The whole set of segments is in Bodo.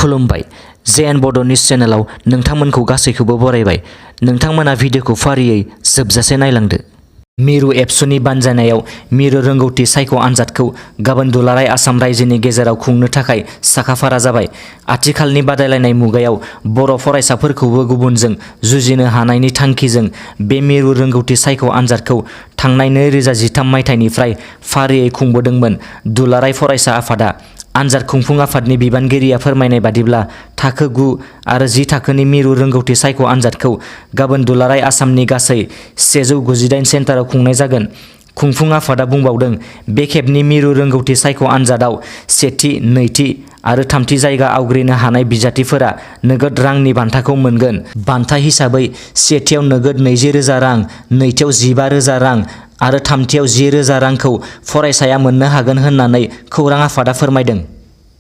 खुलुमबाय JN बड निउज चेनेलाव नोंथांमोनखौ गासैखौबो बरायबाय। नोंथांमोना भिडिअखौ फारियै जोबजासे नायलांदो। मिरु एबसुनि बानजायनायाव मिरु रोंगौथि सायख' आनजादखौ गाबोन दुलाराय आसाम रायजोनि गेजेराव खुंनो थाखाय साखाफारा जाबाय। आथिखालनि बादायलायनाय मुगायाव बर' फरायसाफोरखौबो गुबुनजों जुजिनो हानायनि थांखिजों बे मिरु रोंगौथि सायख' आनजादखौ थांनाय 2013 मायथाइनिफ्राय फारियै खुंबोदोंमोन दुलाराय फरायसा आफादा। आनजाद खुंफुं आफादनि बिबानगिरिया फोरमायनाय बादिब्ला थाखो 9 आरो 10 थाखोनि मिरु रोंगौथि सायख' आनजादखौ गाबोन दुलाराय आसामनि गासै 198 सेन्टाराव खुंनाय जागोन। खुंफुं आफादा बुंबावदों, बे खेबनि मिरु रोंगौथि सायख' आनजादाव सेथि, नैथि आरो थामथि जायगा आवग्रिनो हानाय बिजाथिफोरा नोगोद रांनि बान्थाखौ मोनगोन। बान्था हिसाबै सेथियाव नोगोद 20,000 रां, नैथियाव 15,000 रां आरो थामथियाव 10,000 रांखौ फरायसाया मोननो हागोन होननानै खौरां आफादा फोरमायदों।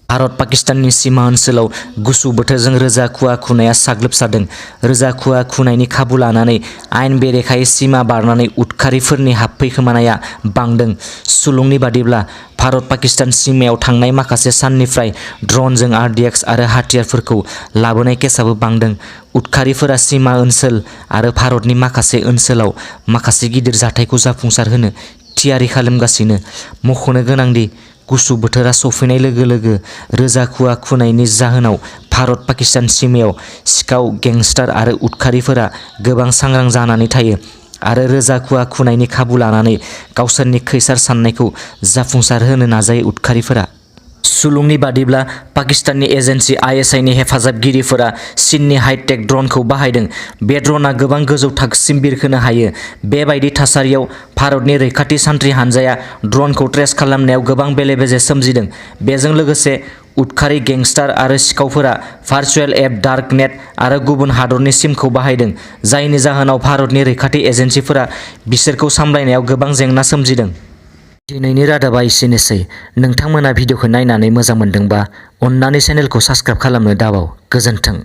भारत पाकिस्ताननि सीमा ओनसोलाव गुसु बोथोरजों रोजा खुवा खुनाया साग्लोबसारदों। रोजा खुवा खुनायनि खाबु लानानै आयेन बेरेखायै सीमा बारनानै उदखारिफोरनि हाबफैखोमानाया बांदों। सुलुंनि बादिब्ला भारत पाकिस्तान सीमायाव थांनाय माखासे साननिफ्राय ड्रनजों RDX आरो हाथियारफोरखौ लाबोनाय केसआबो बांदों। उदखारिफोरा सीमा ओनसोल आरो भारतनि माखासे ओनसोलाव माखासे गिदिर जाथायखौ जाफुंसारहोनो थियारि खालामगासिनो। मख'नो गोनांदि गुसु बोथोरा सफैनाय लोगो लोगो रोजा खुवा खुनायनि जाहोनाव भारत पाकिस्तान सीमायाव सिखाव, गेंस्टार आरो उदखारिफोरा गोबां सांग्रां जानानै थायो आरो रोजा खुवा खुनायनि खाबु लानानै गावसोरनि खैसार साननायखौ जाफुंसारहोनो नाजायो उदखारिफोरा। सुलुंनि बादिब्ला पाकिस्ताननि एजेन्सि ISI नि हेफाजाबगिरिफोरा चीननि हाइटेक ड्रनखौ बाहायदों। बे ड्रनआ गोबां गोजौ थाखोसिम बिरखोनो हायो। बेबायदि थासारियाव भारतनि रैखाथि सान्थ्रि हान्जाया ड्रनखौ ट्रेस खालामनायाव गोबां बेले-बेजे सोमजिदों। बेजों लोगोसे उदखारि, गेंस्टार आरो सिखावफोरा भार्चुएल एप, डार्क नेट आरो गुबुन हादरनि सिमखौ बाहायदों, जायनि जाहोनाव भारतनि रैखाथि एजेन्सिफोरा बिसोरखौ सामलायनायाव गोबां जेंना सोमजिदों। दिनैनि रादाबा एसेनोसै। नोंथांमोना भिडिअखौ नायनानै मोजां मोनदोंबा अन्नानै चेनेलखौ साबस्क्राइब खालामनो दाबाव। गोजोन्थों।